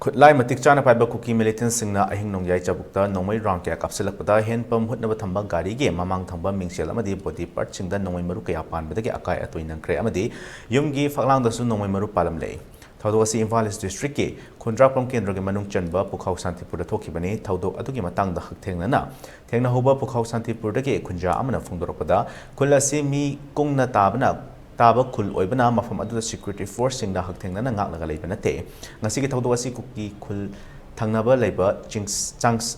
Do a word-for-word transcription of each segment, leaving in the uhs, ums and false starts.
ꯈꯨꯠꯂꯥꯏ ꯃꯇꯤꯛ ꯆꯥꯅ ꯄꯥꯏꯕ ꯀꯨꯀꯤ ꯃꯤꯂꯤꯇꯦꯟꯁꯤꯡꯅ ꯑꯍꯤꯡ ꯅꯣꯡꯌꯥꯏ ꯆꯕꯨꯛꯇ ꯅꯣꯡꯃꯩ ꯔꯥꯎꯟ ꯀꯌꯥ ꯀꯥꯞꯁꯤꯜꯂꯛꯄꯗ ꯍꯦꯟ ꯄꯝ ꯍꯨꯠꯅꯕ ꯊꯝꯕ ꯒꯥꯔꯤꯒꯤ ꯃꯃꯥꯡ ꯊꯪꯕ ꯃꯤꯡꯁꯦꯜ ꯑꯃꯗꯤ ꯕꯣꯗꯤ ꯄꯥꯔꯠꯁꯤꯡꯗ ꯅꯣꯡꯃꯩ ꯃꯔꯨ ꯀꯌꯥ ꯄꯥꯟꯕꯗꯒꯤ ꯑꯀꯥꯏ ꯑꯇꯣꯏ ꯅꯪꯈ꯭ꯔꯦ ꯑꯃꯗꯤ ꯌꯨꯝꯒꯤ ꯐꯛꯂꯥꯡꯗꯁꯨ ꯅꯣꯡꯃꯩ ꯃꯔꯨ ꯄꯥꯜꯂꯝꯂꯦ꯫ ꯊꯧꯗꯣꯛ ꯑꯁꯤ ꯏꯝꯐꯥꯜ ꯏꯁ ꯗꯤꯁꯇ꯭ꯔꯤꯛꯀꯤ ꯈꯨꯟꯗ꯭ꯔꯥꯛꯄꯝ ꯀꯦꯟꯗ꯭ꯔꯒꯤ ꯃꯅꯨꯡ ꯆꯟꯕ ꯄꯨꯈꯥꯎ ꯁꯥꯟꯇꯤꯄꯨꯔꯗ ꯊꯣꯛꯈꯤꯕꯅꯤ꯫ ꯊꯧꯗꯣꯛ ꯑꯗꯨꯒꯤ ꯃꯇꯥꯡꯗ ꯍꯛꯊꯦꯡꯅꯅ ꯊꯦꯡꯅꯍꯧꯕ ꯄꯨꯈꯥꯎ ꯁꯥꯟꯇꯤꯄꯨꯔꯗꯒꯤ ꯈꯨꯟꯖꯥ ꯑꯃꯅ ꯐꯣꯡꯗꯣꯔꯛꯄꯗ, ꯈꯨꯜ ꯑꯁꯤ ꯃꯤ ꯀꯨꯡꯅ ꯇꯥꯕꯅ ꯇꯥꯕ ꯈꯨꯜ ꯑꯣꯏꯕꯅ ꯃꯐꯝ ꯑꯗꯨꯗ ꯁꯦꯀ꯭ꯌꯨꯔꯤꯇꯤ ꯐꯣꯔꯁꯁꯤꯡꯅ ꯍꯛꯊꯦꯡꯅꯅ ꯉꯥꯛꯂꯒ ꯂꯩꯕ ꯅꯠꯇꯦ꯫ ꯉꯁꯤꯒꯤ ꯊꯧꯗꯣꯛ ꯑꯁꯤ ꯀꯨꯀꯤ ꯈꯨꯜ ꯊꯪꯅꯕ ꯂꯩꯕ ꯆꯤꯡꯁ-, ꯆꯥꯡꯁ-,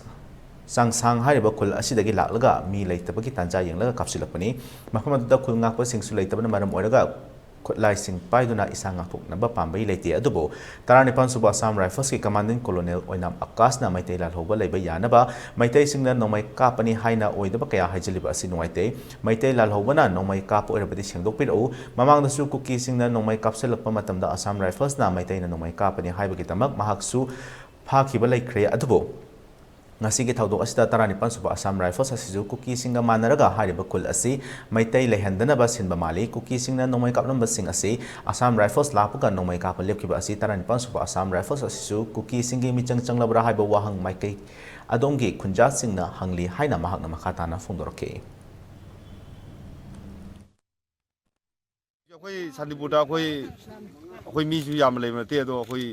ꯆꯥꯡꯁꯥꯡ ꯍꯥꯏꯔꯤꯕ ꯈꯨꯜ ꯑꯁꯤꯗꯒꯤ ꯂꯥꯛꯂꯒ ꯃꯤ ꯂꯩꯇꯕꯒꯤ ꯇꯥꯟꯖꯥ ꯌꯦꯡꯂꯒ ꯀꯥꯞꯁꯤꯜꯂꯛꯄꯅꯤ꯫ ꯃꯐꯝ ꯑꯗꯨꯗ ꯈꯨꯜ ꯉꯥꯛꯄꯁꯤꯡꯁꯨ ꯂꯩꯇꯕꯅ ꯃꯔꯝ ꯑꯣꯏꯔꯒ ꯈꯨꯠꯂꯥꯏꯁꯤꯡ ꯄꯥꯏꯗꯨꯅ ꯏꯁꯥ ꯉꯥꯛꯊꯣꯛꯅꯕ ꯄꯥꯝꯕꯩ ꯂꯩꯇꯦ꯫ ꯑꯗꯨꯕꯨ ꯇꯔꯥꯅꯤꯄꯥꯟ ꯁꯨꯕ ꯑꯁꯥꯝ ꯔꯥꯏꯐꯜꯁꯀꯤ ꯀꯃꯥꯟꯗꯦꯟ ꯀꯣꯂꯣꯅꯦꯜ ꯑꯣꯏꯅꯥꯝ ꯑꯀꯥꯁꯅ ꯃꯩꯇꯩ ꯂꯥꯜꯍꯧꯕ ꯂꯩꯕ ꯌꯥꯅꯕ ꯃꯩꯇꯩꯁꯤꯡꯅ ꯅꯣꯡꯃꯩ ꯀꯥꯞꯄꯅꯤ ꯍꯥꯏꯅ ꯑꯣꯏꯗꯕ ꯀꯌꯥ ꯍꯥꯏꯖꯤꯜꯂꯤꯕ ꯑꯁꯤ ꯅꯨꯡꯉꯥꯏꯇꯦ꯫ ꯃꯩꯇꯩ ꯂꯥꯜꯍꯧꯕꯅ ꯅꯣꯡꯃꯩ ꯀꯥꯞꯄ ꯑꯣꯏꯔꯕꯗꯤ ꯁꯦꯡꯗꯣꯛꯄꯤꯔꯛꯎ꯫ ꯃꯃꯥꯡꯗꯁꯨ ꯀꯨꯀꯤꯁꯤꯡꯅ ꯅꯣꯡꯃꯩ ꯀꯥꯞꯁꯤꯜꯂꯛꯄ ꯃꯇꯝꯗ ꯑꯁꯥꯝ ꯔꯥꯏꯐꯜꯁꯅ ꯃꯩꯇꯩꯅ ꯅꯣꯡꯃꯩ ꯀꯥꯞꯄꯅꯤ ꯍꯥꯏꯕꯒꯤꯗꯃꯛ ꯃꯍꯥꯛꯁꯨ ꯐꯥꯈꯤꯕ ꯂꯩꯈ꯭ꯔꯦ꯫ ꯑꯗꯨꯕꯨ ꯉꯁꯤꯒꯤ ꯊꯧꯗꯣꯛ ꯑꯁꯤꯗ ꯇꯔꯥꯅꯤꯄꯥꯟ ꯁꯨꯕ ꯑꯁꯥꯝ ꯔꯥꯏꯐꯜꯁ ꯑꯁꯤꯁꯨ ꯀꯨꯀꯤꯁꯤꯡꯒ ꯃꯥꯟꯅꯔꯒ ꯍꯥꯏꯔꯤꯕ ꯈꯨꯜ ꯑꯁꯤ ꯃꯩꯇꯩ ꯂꯩꯍꯟꯗꯅꯕ ꯁꯤꯟꯕ ꯃꯥꯜꯂꯤ꯫ ꯀꯨꯀꯤꯁꯤꯡꯅ ꯅꯣꯡꯃꯩ ꯀꯥꯞꯂꯝꯕꯁꯤꯡ ꯑꯁꯤ ꯑꯁꯥꯝ ꯔꯥꯏꯐꯜꯁ ꯂꯥꯛꯄꯒ ꯅꯣꯡꯃꯩ ꯀꯥꯞꯄ ꯂꯦꯞꯈꯤꯕ ꯑꯁꯤ ꯇꯔꯥꯅꯤꯄꯥꯟ ꯁꯨꯕ ꯑꯁꯥꯝ ꯔꯥꯏꯐꯜꯁ ꯑꯁꯤꯁꯨ ꯀꯨꯀꯤꯁꯤꯡꯒꯤ ꯃꯤꯆꯪ ꯆꯪꯂꯕ꯭ꯔꯥ ꯍꯥꯏꯕ ꯋꯥꯍꯪ ꯃꯥꯏꯀꯩ ꯑꯗꯣꯝꯒꯤ ꯈꯨꯟꯖꯥꯁꯤꯡꯅ ꯍꯪꯂꯤ ꯍꯥꯏꯅ ꯃꯍꯥꯛꯅ ꯃꯈꯥ ꯇꯥꯅ ꯐꯣꯡꯗꯣꯔꯛꯈꯤ꯫ ꯑꯩꯈꯣꯏ ꯁꯥꯟꯇꯤꯄꯨꯔꯗ ꯑꯩꯈꯣꯏ, ꯑꯩꯈꯣꯏ ꯃꯤꯁꯨ ꯌꯥꯝꯅ ꯂꯩꯕ ꯅꯠꯇꯦ꯫ ꯑꯗꯣ ꯑꯩꯈꯣꯏ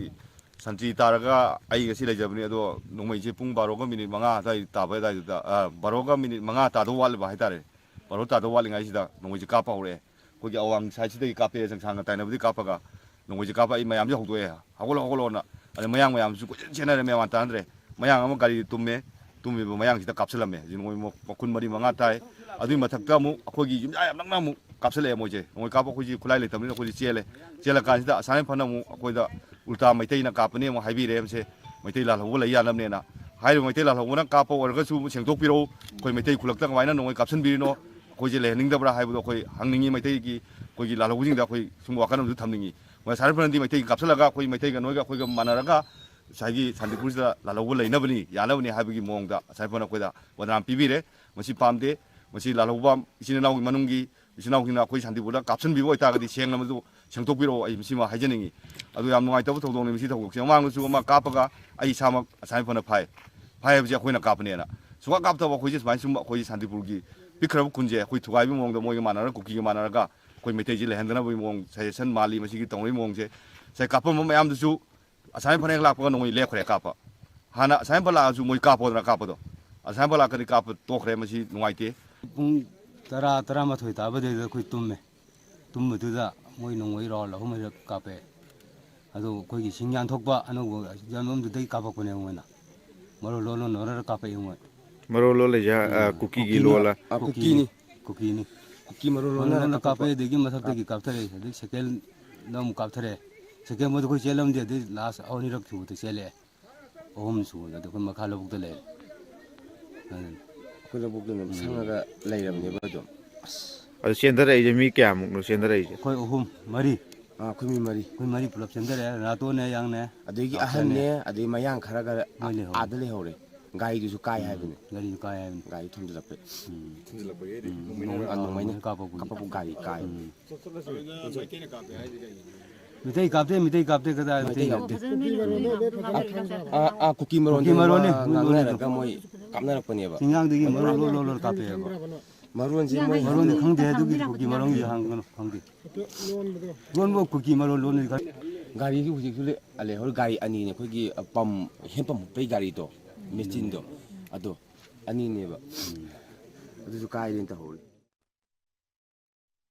ꯁꯟꯇ꯭ꯔꯤ ꯇꯥꯔꯒ ꯑꯩ ꯉꯁꯤ ꯂꯩꯖꯕꯅꯤ꯫ ꯑꯗꯣ ꯅꯣꯡꯃꯩꯁꯦ ꯄꯨꯡ ꯕꯥꯔꯣꯒ ꯃꯤꯅꯤꯠ ꯃꯉꯥ ꯑꯗꯨꯋꯥꯏ ꯇꯥꯕ ꯑꯗꯨꯋꯥꯏꯗꯨꯗ, ꯑ, ꯕꯥꯔꯣꯒ ꯃꯤꯅꯤꯠ ꯃꯉꯥ ꯇꯥꯗꯧ ꯋꯥꯠꯂꯤꯕ ꯍꯥꯏꯇꯥꯔꯦ꯫ ꯕꯥꯔꯣ ꯇꯥꯗꯧ ꯋꯥꯠꯂꯤꯉꯩꯁꯤꯗ ꯅꯣꯡꯃꯩꯁꯦ ꯀꯥꯞꯄ ꯍꯧꯔꯛꯑꯦ꯫ ꯑꯩꯈꯣꯏꯒꯤ ꯑꯋꯥꯡ ꯁꯥꯏꯠꯁꯤꯗꯒꯤ ꯀꯥꯞꯄꯦ, ꯆꯪꯁꯥꯡꯒ ꯇꯥꯏꯅꯕꯗꯤ ꯀꯥꯞꯄꯒ ꯅꯣꯡꯃꯩꯁꯦ ꯀꯥꯞꯄ ꯑꯩ ꯃꯌꯥꯝꯁꯦ ꯍꯧꯗꯣꯛꯑꯦ, "ꯍꯧꯒꯠꯂꯣ, ꯍꯧꯒꯠꯂꯣꯅ"꯫ ꯑꯗꯩ ꯃꯌꯥꯡ ꯃꯌꯥꯝꯁꯨ ꯀꯣꯏꯆꯦꯟ ꯆꯦꯟꯅꯔꯦ, ꯃꯌꯥꯝ ꯇꯥꯅꯗ꯭ꯔꯦ꯫ ꯃꯌꯥꯡ ꯑꯃ ꯒꯥꯔꯤ ꯇꯨꯝꯃꯦ, ꯇꯨꯝꯃꯤꯕ ꯃꯌꯥꯡꯁꯤꯗ ꯀꯥꯞꯁꯤꯜꯂꯝꯃꯦ꯫ ꯍꯧꯖꯤꯛ ꯅꯣꯡꯃꯩ ꯃꯈꯨꯟ ꯃꯔꯤ ꯃꯉꯥ ꯇꯥꯏ꯫ ꯑꯗꯨꯒꯤ ꯃꯊꯛꯇ ꯑꯃꯨꯛ ꯑꯩꯈꯣꯏꯒꯤ ꯌꯨꯝꯌꯥ ꯌꯥꯝ ꯅꯛꯅ ꯑꯃꯨꯛ ꯀꯥꯞꯁꯤꯜꯂꯛꯑꯦ ꯃꯣꯏꯁꯦ꯫ ꯅꯣꯡꯃꯩ ꯀꯥꯞꯄ ꯑꯩꯈꯣꯏꯁꯤ ꯈꯨꯠꯂꯥꯏ ꯂꯩꯇꯕꯅꯤꯅ ꯑꯩꯈꯣꯏꯁꯦ ꯆꯦꯜꯂꯦ꯫ ꯆꯦꯜꯂꯀꯥꯟꯁꯤꯗ ꯑꯁꯥꯏꯅ ꯐꯅ ꯑꯃꯨꯛ ꯑꯩꯈꯣꯏꯗ ꯎꯜꯇꯥ ꯃꯩꯇꯩꯅ ꯀꯥꯞꯄꯅꯦ ꯑꯃꯨꯛ ꯍꯥꯏꯕꯤꯔꯦ꯫ ꯃꯁꯦ ꯃꯩꯇꯩ ꯂꯥꯜꯍꯧꯕ ꯂꯩ ꯌꯥꯅꯕꯅꯦꯅ ꯍꯥꯏꯔꯤꯕ ꯃꯩꯇꯩ ꯂꯥꯜꯍꯧꯕꯅ ꯀꯥꯞꯄ ꯑꯣꯏꯔꯒꯁꯨ ꯁꯦꯡꯗꯣꯛꯄꯤꯔꯛꯎ꯫ ꯑꯩꯈꯣꯏ ꯃꯩꯇꯩ ꯈꯨꯜꯂꯛꯇ ꯀꯃꯥꯏꯅ ꯅꯣꯡꯃꯩ ꯀꯥꯞꯁꯤꯟꯕꯤꯔꯤꯅꯣ? ꯑꯩꯈꯣꯏꯁꯦ ꯂꯩꯍꯟꯅꯤꯡꯗꯕ꯭ꯔꯥ ꯍꯥꯏꯕꯗꯣ ꯑꯩꯈꯣꯏ ꯍꯪꯅꯤꯡꯉꯤ꯫ ꯃꯩꯇꯩꯒꯤ ꯑꯩꯈꯣꯏꯒꯤ ꯂꯥꯜꯍꯧꯕꯁꯤꯡꯗ ꯑꯩꯈꯣꯏ ꯁꯨꯝꯕ ꯋꯥꯈꯜ ꯑꯃꯁꯨ ꯊꯝꯅꯤꯡꯉꯤ꯫ ꯃꯣꯏ ꯑꯁꯥꯏꯅ ꯐꯅꯗꯤ ꯃꯩꯇꯩꯒꯤ ꯀꯥꯞꯁꯤꯜꯂꯒ ꯑꯩꯈꯣꯏ ꯃꯩꯇꯩꯒ ꯅꯣꯏꯒ ꯑꯩꯈꯣꯏꯒ ꯃꯥꯟꯅꯔꯒ ꯉꯁꯥꯏꯒꯤ ꯁꯥꯟꯇꯤꯄꯨꯔꯁꯤꯗ ꯂꯥꯜꯍꯧꯕ ꯂꯩꯅꯕꯅꯤ, ꯌꯥꯅꯕꯅꯤ ꯍꯥꯏꯕꯒꯤ ꯃꯑꯣꯡꯗ ꯉꯁꯥꯏ ꯐꯅ ꯑꯩꯈꯣꯏꯗ ꯋꯥꯗꯅꯥꯝ ꯄꯤꯕꯤꯔꯦ꯫ ꯃꯁꯤ ꯄꯥꯝꯗꯦ꯫ ꯃꯁꯤ ꯂꯥꯜꯍꯧꯕ ꯏꯆꯤꯟ ꯏꯅꯥꯎꯒꯤ ꯃꯅꯨꯡꯒꯤ ꯏꯆꯤꯟ ꯏꯅꯥꯎꯁꯤꯡꯅ ꯑꯩꯈꯣꯏ ꯁꯥꯟꯇꯤꯄꯨꯔꯗ ꯀꯥꯞꯁꯤꯟꯕꯤꯕ ꯑꯣꯏꯇꯥꯔꯒꯗꯤ ꯁꯦꯡꯅ ꯃꯗꯨ ꯁꯦꯡꯗꯣꯛꯄꯤꯔꯛꯑꯣ, ꯑꯩ ꯃꯁꯤꯃ ꯍꯥꯏꯖꯅꯤꯡꯉꯤ꯫ ꯑꯗꯨ ꯌꯥꯝ ꯅꯨꯡꯉꯥꯏꯇꯕ ꯊꯧꯗꯣꯛꯅꯤ ꯃꯁꯤ ꯊꯧꯗꯣꯛꯁꯦ꯫ ꯃꯃꯥꯡꯗꯁꯨ ꯑꯃ ꯀꯥꯞꯄꯒ ꯑꯩ ꯏꯁꯥꯃꯛ ꯑꯁꯥꯏ ꯐꯅ ꯐꯥꯏ꯫ ꯐꯥꯏ ꯍꯥꯏꯕꯁꯦ ꯑꯩꯈꯣꯏꯅ ꯀꯥꯞꯄꯅꯦꯅ꯫ ꯁꯨꯡꯀꯥꯞ ꯀꯥꯞꯇꯕ ꯑꯩꯈꯣꯏꯁꯦ ꯁꯨꯃꯥꯏꯅ ꯁꯨꯝ ꯑꯩꯈꯣꯏꯁꯦ ꯁꯥꯟꯇꯤꯄꯨꯔꯒꯤ ꯄꯤꯛꯈ꯭ꯔꯕ ꯈꯨꯟꯁꯦ ꯑꯩꯈꯣꯏ ꯊꯨꯒꯥꯏꯕꯒꯤ ꯃꯑꯣꯡꯗ ꯃꯣꯏꯒ ꯃꯥꯟꯅꯔꯒ ꯀꯨꯀꯤꯒ ꯃꯥꯟꯅꯔꯒ ꯑꯩꯈꯣꯏ ꯃꯩꯇꯩꯁꯦ ꯂꯩꯍꯟꯗꯅꯕꯒꯤ ꯃꯑꯣꯡ, suggestion ꯃꯥꯜꯂꯤ ꯃꯁꯤꯒꯤ ꯇꯧꯅꯔꯤꯕ ꯃꯑꯣꯡꯁꯦ꯫ ꯉꯁꯥꯏ ꯀꯥꯞꯄꯝꯕ ꯃꯌꯥꯝꯗꯨꯁꯨ ꯑꯁꯥꯏ ꯐꯅꯦꯛ ꯂꯥꯛꯄꯒ ꯅꯣꯡꯃꯩ ꯂꯦꯞꯈ꯭ꯔꯦ ꯀꯥꯞꯄ꯫ ꯍꯥꯟꯅ ꯑꯁꯥꯏ ꯐ ꯂꯥꯛꯑꯁꯨ ꯃꯣꯏ ꯀꯥꯞꯄꯣꯗꯅ ꯀꯥꯞꯄꯗꯣ꯫ ꯑꯁꯥꯏ ꯐ ꯂꯥꯛꯀꯗꯤ ꯀꯥꯞꯄ ꯇꯣꯛꯈ꯭ꯔꯦ, ꯃꯁꯤ ꯅꯨꯡꯉꯥꯏꯇꯦ꯫ ꯄꯨꯡ ꯇꯔꯥ, ꯇꯔꯥꯃꯥꯊꯣꯏ ꯇꯥꯕꯗꯩꯗ ꯑꯩꯈꯣꯏ ꯇꯨꯝꯃꯦ꯫ ꯇꯨꯝꯕꯗꯨꯗ ꯃꯣꯏ ꯅꯣꯡꯃꯩ round ꯑꯍꯨꯝ ꯃꯔꯤꯔꯛ ꯀꯥꯞꯄꯦ꯫ ꯑꯗꯨ ꯑꯩꯈꯣꯏꯒꯤ ꯁꯤꯡ ꯌꯥꯟꯊꯣꯛꯄ ꯑꯅꯧꯕ ꯌꯥꯟꯐꯝꯗꯨꯗꯩ ꯀꯥꯞꯄꯛꯄꯅꯦ ꯃꯣꯏꯅ꯫ ꯃꯔꯣꯜ ꯂꯣꯜꯂ ꯅꯣꯔꯔ ꯀꯥꯞꯄꯛꯏ ꯃꯣꯏ꯫ ꯃꯔꯣꯜ ꯂꯣꯜꯂꯤꯁꯦ, ꯑ, ꯎꯝ꯫ ꯀꯨꯀꯤꯒꯤ ꯀꯨꯀꯤꯅ ꯂꯣꯜꯂ? ꯑ, ꯀꯨꯀꯤꯅꯤ꯫ ꯀꯨꯀꯤꯅꯤ꯫ ꯀꯨꯀꯤ ꯃꯔꯣꯜ ꯃꯔꯣꯜ ꯂꯣꯟꯅꯔ ꯂꯣꯟꯅ ꯀꯥꯞꯄꯛꯄ꯫ ꯀꯥꯞꯄꯛꯑꯦ, ꯑꯗꯒꯤ ꯃꯊꯛꯇꯒꯤ ꯀꯥꯞꯊꯔꯛꯑꯦ, ꯑꯗꯩ ꯁꯦꯀꯦꯟꯗ ꯑꯃꯨꯛ ꯀꯥꯞꯊꯔꯛꯑꯦ꯫ ꯁꯦꯀꯦꯟ ꯃꯣꯏꯗ ꯑꯩꯈꯣꯏ ꯆꯦꯜꯂꯝꯗꯦ, ꯑꯗꯩ last ꯑꯅꯤꯔꯛ ꯁꯨꯕꯗ ꯆꯦꯜꯂꯛꯑꯦ꯫ ꯑꯍꯨꯝ ꯁꯨꯕꯗ ꯑꯗꯨ ꯑꯩꯈꯣꯏ ꯃꯈꯥ ꯂꯧꯕꯨꯛꯇ ꯂꯩꯔꯦ꯫ ꯑꯗꯨꯅꯤ꯫ ꯑꯩꯈꯣꯏ ꯂꯧꯕꯨꯛꯇ ꯑꯗꯨꯝ ꯎꯝ꯫ ꯁꯪꯉꯒ ꯂꯩꯔꯕꯅꯦꯕ ꯑꯗꯨꯝ꯫ ꯑꯁ꯫ ꯑꯗꯨ ꯆꯦꯟꯊꯔꯛꯏꯁꯦ ꯃꯤ ꯀꯌꯥꯃꯨꯛꯅꯣ ꯆꯦꯟꯊꯔꯛꯏꯁꯦ? ꯑꯩꯈꯣꯏ ꯑꯍꯨꯝ, ꯃꯔꯤ꯫ ꯑꯥ, ꯑꯩꯈꯣꯏ ꯃꯤ ꯃꯔꯤ꯫ ꯑꯩꯈꯣꯏ ꯃꯔꯤ ꯄꯨꯂꯞ ꯆꯦꯟꯊꯔꯛꯑꯦ꯫ ꯔꯥꯇꯣꯟꯅꯦ, ꯌꯥꯡꯅꯦ, ꯑꯗꯨꯗꯒꯤ ꯅꯥꯎꯆꯟꯅꯦ꯫ ꯑꯍꯟꯅꯦ, ꯑꯗꯩ ꯃꯌꯥꯡ ꯈꯔ ꯈꯔ ꯃꯣꯏ ꯂꯩꯍꯧꯔꯦ꯫ ꯑꯥꯗ ꯂꯩꯍꯧꯔꯦ꯫ ꯒꯥꯔꯤꯗꯨꯁꯨ ꯀꯥꯏ ꯎꯝ, ꯍꯥꯏꯕꯅꯦ꯫ ꯒꯥꯔꯤꯁꯨ ꯀꯥꯏ ꯍꯥꯏꯕꯅꯦ꯫ ꯒꯥꯔꯤ ꯊꯣꯝꯖꯤꯜꯂꯛꯄꯩ꯫ ꯎꯝ꯫ ꯊꯤꯟꯖꯤꯜꯂꯛꯄꯒꯤ ꯍꯥꯏꯗꯤ ꯎꯝ, ꯅꯣꯡꯃꯩꯅ ꯅꯣꯡꯃꯩ, ꯑꯥ, ꯅꯣꯡꯃꯩꯅ ꯅꯣꯡꯃꯩꯅ ꯀꯥꯞꯄꯛꯄꯒꯤ꯫ ꯀꯥꯞꯄꯛꯄ ꯒꯥꯔꯤ ꯀꯥꯏ꯫ ꯎꯝ꯫ ꯃꯤꯇꯩ ꯀꯥꯞꯇꯦ, ꯃꯤꯇꯩ ꯀꯥꯞꯇꯦ, ꯀꯗꯥꯏ ꯃꯤꯇꯩ ꯃꯤꯇꯩ ꯀꯥꯞꯇꯦ? ꯀꯥꯞꯇꯦ? ꯐꯖꯅ ꯌꯦꯡꯍꯧꯗꯦ꯫ ꯑꯥ, ꯑꯥ, ꯀꯨꯀꯤ ꯃꯔꯣꯟꯗ ꯀꯨꯀꯤ ꯃꯔꯣꯟꯅꯦ, ꯃꯣꯏ ꯉꯥꯡꯅꯔꯒ ꯂꯣꯟꯅꯦ꯫ ꯃꯣꯏ ꯀꯥꯞꯅꯔꯛꯄꯅꯦꯕ꯫ ꯆꯤꯡꯌꯥꯡꯗꯒꯤ ꯃꯔꯣꯟ ꯂꯣꯟ ꯂꯣꯟ ꯂꯣꯟ ꯀꯥꯞꯄꯛꯑꯦꯕ꯫ ꯃꯔꯣꯟꯁꯦ ꯃꯣꯏ ꯃꯔꯣꯟꯗꯤ ꯈꯪꯗꯦ, ꯑꯗꯨꯒꯤ ꯀꯨꯀꯤ ꯃꯔꯣꯟꯒꯤ ꯍꯪꯒꯅꯨ, ꯈꯪꯗꯦ꯫ ꯂꯣꯟꯕ ꯀꯨꯀꯤ ꯃꯔꯣꯟ ꯂꯣꯟꯅꯤ ꯈꯪ- ꯒꯥꯔꯤꯁꯨ ꯍꯧꯖꯤꯛꯁꯨ ꯂꯩ-, ꯂꯩꯍꯧꯔꯤ꯫ ꯒꯥꯔꯤ ꯑꯅꯤꯅꯦ ꯑꯩꯈꯣꯏꯒꯤ, ꯑ, ꯄꯝ ꯍꯦꯟ ꯄꯝ ꯍꯨꯠꯄꯩ ꯒꯥꯔꯤꯗꯣ, ꯃꯦꯆꯤꯟꯗꯣ, ꯑꯗꯣ ꯑꯅꯤꯅꯦꯕ꯫ ꯑꯗꯨꯁꯨ ꯀꯥꯏꯔꯦꯅ ꯇꯧꯍꯧꯔꯤ꯫